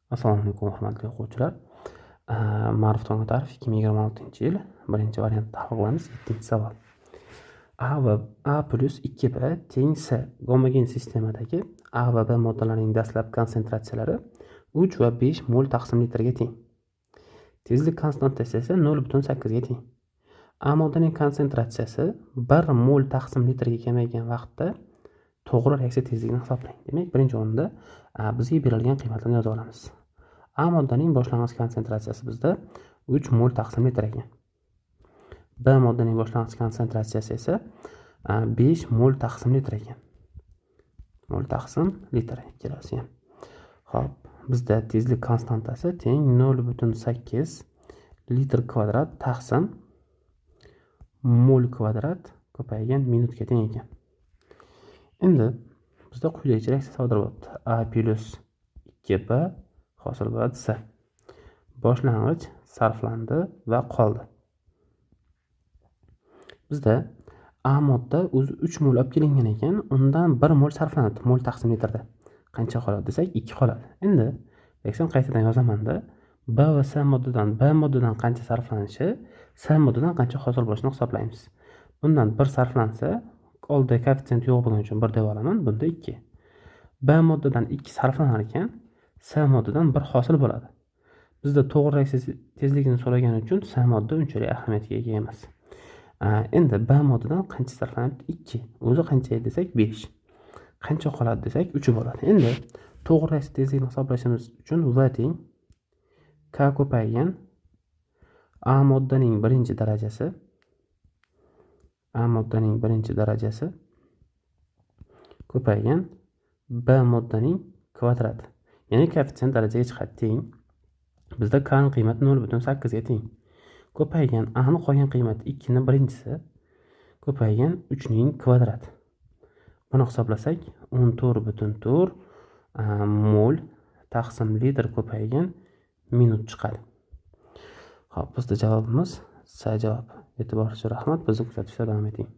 Assalomu alaykum, hurmatli o'quvchilar. Ma'ruf To'ngatarov, 2026-yil birinchi variantni tahlil qilamiz. 7-savol. A va A plyus 2B teng S gomogen sistemadagi A va B moddalarining dastlabki konsentratsiyalari 3 va 5 mol taqsim litrga teng. Tezlik konstantasi esa 0,8 ga teng. A moddaning konsentratsiyasi 1 mol taqsim litrga kamaygan vaqtda to'g'ri reaksiya tezligini hisoblang. Demak, birinchi o'rinda bizga berilgan qiymatlarni yozib olamiz. A moddaning boshlang'ich konsentratsiyasi bizda 3 mol taqsim litr ekan. B moddaning boshlang'ich konsentratsiyasi esa 5 mol taqsim litr ekan. Mol taqsim litr ikkalasi ham. Xo'p, bizda tezlik konstantasi teng 0,8 litr kvadrat taqsim mol kvadrat ko'paygan minutga teng ekan. Endi bizda quyidagicha reaksiya sodir bo'libdi. A plyus 2B hosil bo'ladi S. Boshlang'ich sarflandi va qoldi. Bizda A modda o'zi 3 mol olib kelingan ekan, undan 1 mol sarflanadi mol taqsim litrda. Qancha qoladi desak, 2 qoladi. Endi reaksiyani qaytadan yozamanda, B va S moddadan B moddadan qancha sarflanishi, S moddadan qancha hosil bo'lishini hisoblaymiz. Bundan 1 sarflansa, oldida koeffitsient yo'q bo'lgani uchun 1 deb olaman, bunda 2. B moddadan 2 sarflanar ekan, S moddadan 1 hosil bo'ladi. Bizda to'g'ri reaksiya tezligini so'ragani uchun S modda unchalik ahamiyatga ega emas. Endi B moddadan qancha sarflanyapti? 2. O'zi qancha edi desak, 5. Qancha qoladi desak, 3 bo'ladi. Endi to'g'ri reaksiya tezligini hisoblashimiz uchun V teng K ko'paygan A moddaning birinchi darajasi A moddaning birinchi darajasi ko'paygan B moddaning kvadrati. Ya'ni koeffitsient darajaga chiqadi, teng. Bizda K ning qiymati 0,8 ga teng. Ko'paygan A ni qolgan qiymati 2 ni birinchisi ko'paygan 3 ning kvadrati. Buni hisoblasak, 14,4 mol taqsim litr ko'paygan minut chiqadi. Xo'p, bizda javobimiz C javob. E'tibor uchun rahmat. Bizni kuzatishda davom eting.